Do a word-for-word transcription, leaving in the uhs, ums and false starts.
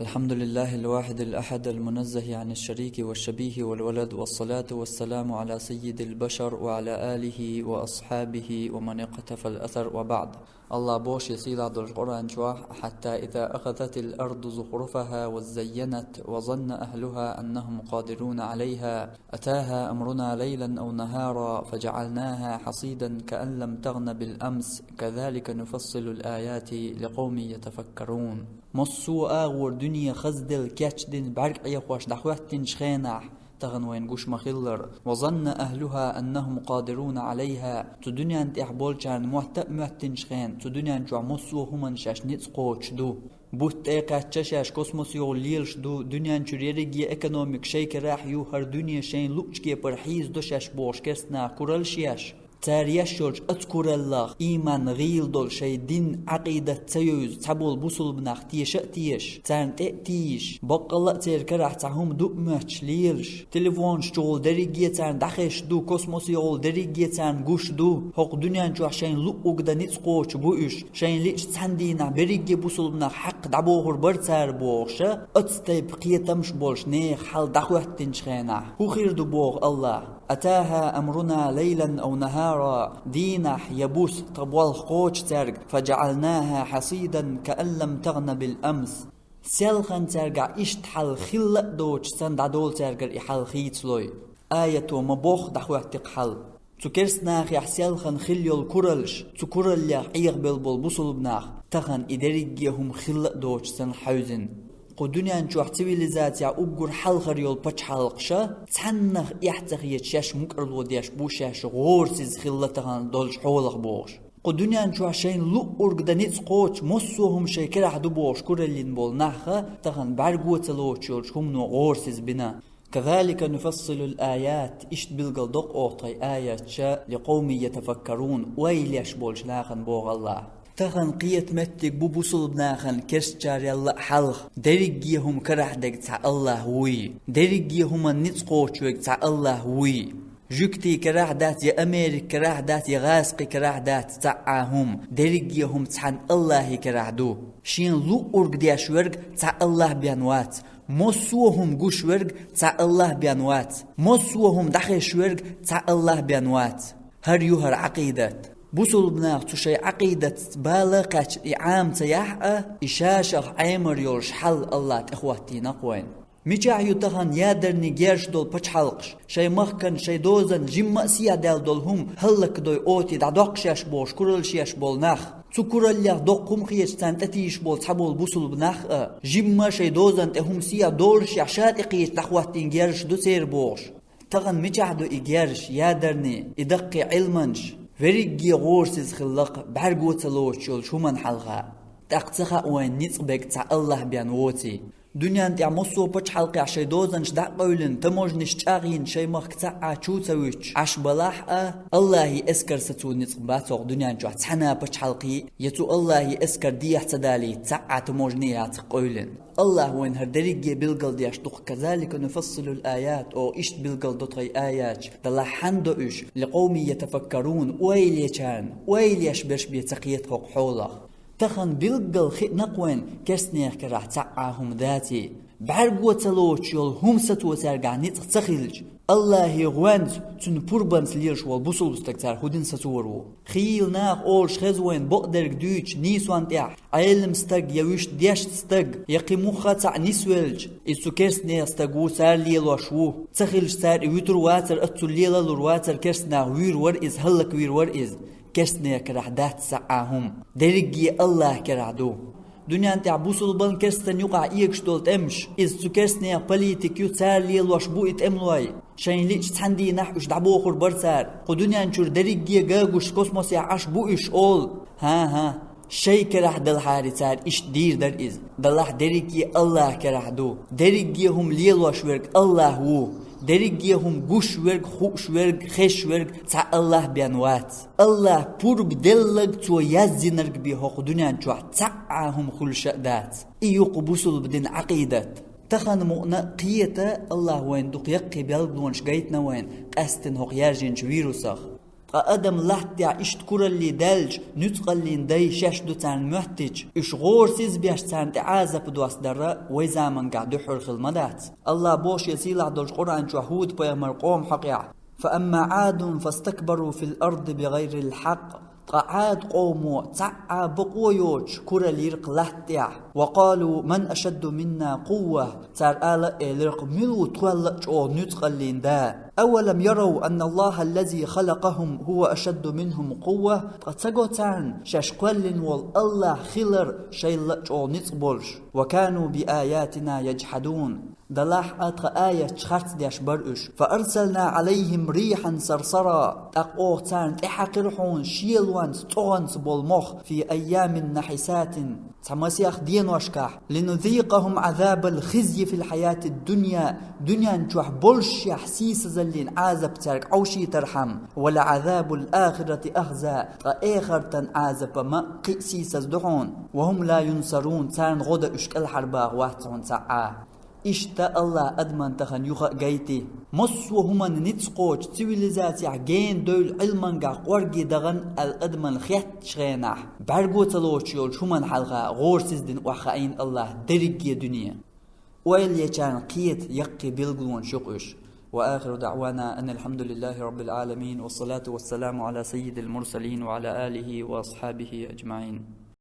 الحمد لله الواحد الأحد المنزه عن الشريك والشبيه والولد، والصلاة والسلام على سيد البشر وعلى آله وأصحابه ومن اقتفى الأثر، وبعد. Аллах боху шен сийлахь долчу Къуръан чохь: «حتى إذا أخذت الأرض زخرفها وزينت وظن أهلها أنهم قادرون عليها أتاها أمرنا ليلا أو نهارا فجعلناها حصيدا كأن لم تغن بالأمس كذلك نفصل الآيات لقوم يتفكرون». Массо а агӀор дуьне хазделла кечдина бӀаьрг Ӏехош дӀахӀоьттинчу хенахь, тахана вайна гуш ма-хиллара, «وظن أهلها أنهم قادرون عليها», цу дуьнен тӀехь болчарна мотта а моьттинчу хенахь, цу дуьнен чохь массо а хӀуманна шаьш ницкъ кхочуш ду. Бутт тӀе кхаьчча шаьш космос йолу лелаш ду, дуьнен чуьра ерриге экономика шайн карахь ю, хӀара дуьне шайна луъучу кепара хьийзадо шаьш бохуш керстанаха кураллаш еш. Цара еш йолчу оцу кураллех ийман гӀийла долу шайн дин, Ӏакъидат ца евза цхьаболу бусулба нах теша а тешаш, царна тӀе а тийша, баккъалла а церан карахь цхьа хӀума ду а моьттуш лелаш. Телефонаш чухула дерриге царна дӀахезаш ду, космос йолу дерриге царна гуш ду, хӀокху дуьнен чохь шайна луъург дан ницкъ кхочуш бу уьш, шайна лиъчу цхьана дийнахь берриге бусулба нах хьакха дӀабохур бара цара бохуша, оцу тайпа кхетамаш болуш нехан хьал дӀахӀоьттинчу хенахь, хӀун хир ду боху Аллах? «أتاها أمرنا ليلا أو نهارا», дийнахь я буса тхан болх кхочу цаьрга, «فجعلناها حصيدا كأن لم تغن بالأمس». Селхана цаьргахь иштта хьал хилла а доцуш санна дӀадолу цаьргара и хьал хийцалой. Аято ма-бохху дӀахӀоьттина хьал. Цу керстанахехь селхана хилла йолу кураллаш, цу кураллех Ӏехабелла болу бусулба нах, тахана и дерриге хӀума хилла а доцуш санна хьаьвзина. Кху дуьнен чохь цивилизацехь уггар хьалхара йолу пачхьалкхаша, цхьаннах эхь ца хеташ шаьш мукӀарло деш бу, шаьш гӀорасиза хилла тахана долчу хьолах бохуш. Кху дуьнен чохь шайна луъург дан ницкъ кхочуш, массо а хӀума шайн карахь ду бохуш кураллина болу нахха, тахана бӀаьрго ца лоцуш йолчу хӀумано гӀорасиза бина. «كذلك نفصل الآيات», иштта билгал доккху оха тхайн аяташ, «لقوم يتفكرون», ойла еш болчу нахана боху Аллах. Тахана кхета меттиг бу бусулба нахана керстачарел а хьалха, дерриге хӀума карахь дерг цхьа Аллах вуй, дерриге хӀуманна ницкъ кхочуш верг цхьа Аллах вуй. Жуьгтий карахь дац, я Америка карахь дац, я гӀазкхий карахь дац цхьа а хӀума, дерриге хӀума цхьана Аллахий карахь ду. Шена луъург деш верг цхьа Аллах бен вац. Массо а хӀума гуш верг цхьа Аллах бен вац. Массо а хӀума дӀахезаш верг цхьа Аллах бен вац. ХӀара ю хӀара Ӏакъидат. Бусулба наха цу шайн Ӏакъидатца бала а кхаьчна и Ӏама ца яхь а, и ша-шах Ӏемар йолуш хьал Аллах тӀехӀоттийна-кх вайна. Мичахь ю тахана ядерный герз долу пачхьалкхаш, шайн махкан, шайн дозан жимма а сехьадаьлла долу хӀума хӀаллакдой оти дӀадоккхуш еш бохуш кураллаш еш болу нах? Цу кураллех доккха хӀума хеташ царна тӀетийшаш болу цхьаболу бусулба нах а, жимма а шайн дозан тӀе хӀума сехьадоллушехь, ша тӀекхеча дӀахӀоттийна герзаш ду церан бохуш. Тахана мичахь ду и герзаш, ядерный, и даккхий Ӏилманаш? Верригге гӀорасиза хилла-кх бӀаьрго ца лоцуш йолчу хӀуманна хьалха. ТӀаккха ца хаьа вайна ницкъ берг цхьа Аллах бен воций. Дуьнен тӀехь массо а пачхьалкхехь шайн дозанаш дӀа а къевлина, таможниш чӀагӀйина, шайн махка цхьа а чу ца вуьтуш Ӏаш балахь а, Аллахьий эскар сацо ницкъ бац хӀокху дуьнен чохь цхьана а пачхьалкхий, я цу Аллахьий эскар дехьа ца далийта цхьа а таможни яцахь къевлина. Аллах вайна хӀара дерригге билгалдеш ду-кх: «كذلك نفصل الآيات», оха иштта билгалдо тхайн аяташ, далахь хьанна до уьш, «لقوم يتفكرون», ойла ечарна, ойла еш берш бен ца кхета хӀокху хьолах. Тахана билггал хиъна-кх вайна керстанех карахь цхьа а хӀума даций. БӀаьрго ца лоцуш йолу хӀума сацо цаьргахь ницкъ ца хилча, Аллахье гӀоьнца, цуьнан пурбанца лелаш волу бусулба стаг цара хӀун дина сацор ву? Хийла наха олуш хеза вайна бакъдерг дуьйцуш нийсонна тӀехь, Ӏелам стаг я вуьшта дешна стаг, я кхин муьлхха а цхьаъ нисвелча, иза цу керстанех стаг ву, цара лелош ву. Ца хилча, цара и вуьтур вацара, аццул лела а лур вацара, керстанах вуьйр вара иза, хӀаллаквийр вара иза. Керстанех карахь дац цхьа а хӀума. Дерригге Аллахь карахь ду. Дуьнен тӀехь бусулбан керстан юкъахь эгаш долу тӀемаш, иза цу керстанех политика ю, цара лелош бу и тӀемалой. Шайна лиъча цхьана дийнахь уьш дӀабохур бара цара. Кху дуьнен чуьра дерригге гагуш космосехь Ӏаш бу уьш олу. ХӀан-хӀа. Шайн карахь делхьара цара иштта дийр дара иза. Далахь дерригге Аллахь карахь ду. Дерригге хӀума лелош верг Аллахь ву. Дерригге хӀума гуш верг, хууш верг, хезаш верг цхьа Аллахь бен вац. Аллахь пурба делларг, Цо яздинарг бен хӀокху дуьнен чохь цхьа а хӀума хуьлуш а дац. И ю-кх бусулба динан Ӏакъидат. Тахана мукъана а кхета, Аллах вайна дукха яккхий белгалонаш гайтина вайна, къаьсттина хӀокху яьржинчу вирусах. Ткъа адам латтехь иштта куралле даьлча, нуьцкъаллин дай шаьш ду царна моьттича, уьш гӀора сиз беш царна тӀе Ӏазап доссадар вай заманахь дуьххьара хилла ма дац. АллахӀа боху Шен сийлахь долчу Къуръан чохь ХӀуд-пайхамар къоман хьокъехь: «فأما عاد فاستكبروا في الأرض بغير الحق». Ткъа Ӏад къомо цхьа а бакъо йоцуш кураллера-кх латта тӀехь. «وقالوا من أشد منا قوة». Цара ала а элира-кх: «Мила ву тхол а чӀогӀа нуьцкъаллин да?» «أولم يروا أن الله الذي خلقهم هو أشد منهم قوة». Ткъа ца го царна шаьш кхоьллина волу АллахӀ хилар шайла а чӀогӀа ницкъ болуш? «وكانوا بآياتنا يجحدون». Далахь а тхан аяташ харц деш бара уьш. «فأرسلنا عليهم ريحا صرصرا». ТӀаккха оха царна тӀехьаькхира хьуна шелонца, цӀогӀанца болу мох, «في أيام نحسات», цхьа масех деношкахь, «لنذيقهم عذاب الخزي في الحياة الدنيا», дуьнен чохь боллушехь сийсазаллин Ӏазап цаьрга Ӏовшийтархьама, «ولعذاب الآخرة أخزى», ткъа эхартан Ӏазап ма кхин а сийсаз ду хьуна, «وهم لا ينصرون», царна гӀо дан уьш кӀелхьарбаха вац хьуна цхьа а. Иштта АллахӀа адаман тахана юха а гайти. Массо а хӀуманна ницкъ кхочу цивилизацехь гена девлла Ӏилманехь кӀорге дахана аьлла адаман хеттачу хенахь, бӀаьрго ца лоцуш йолчу хӀуманна хьалха гӀорасиз дина охьахаийна АллахӀа дерриге дуьне. Ойла ечарна кхета яккхий билгалонаш ю-кх уьш. وآخر دعوانا أن الحمد لله رب العالمين، والصلاة والسلام على سيد المرسلين وعلى آله وأصحابه أجمعين.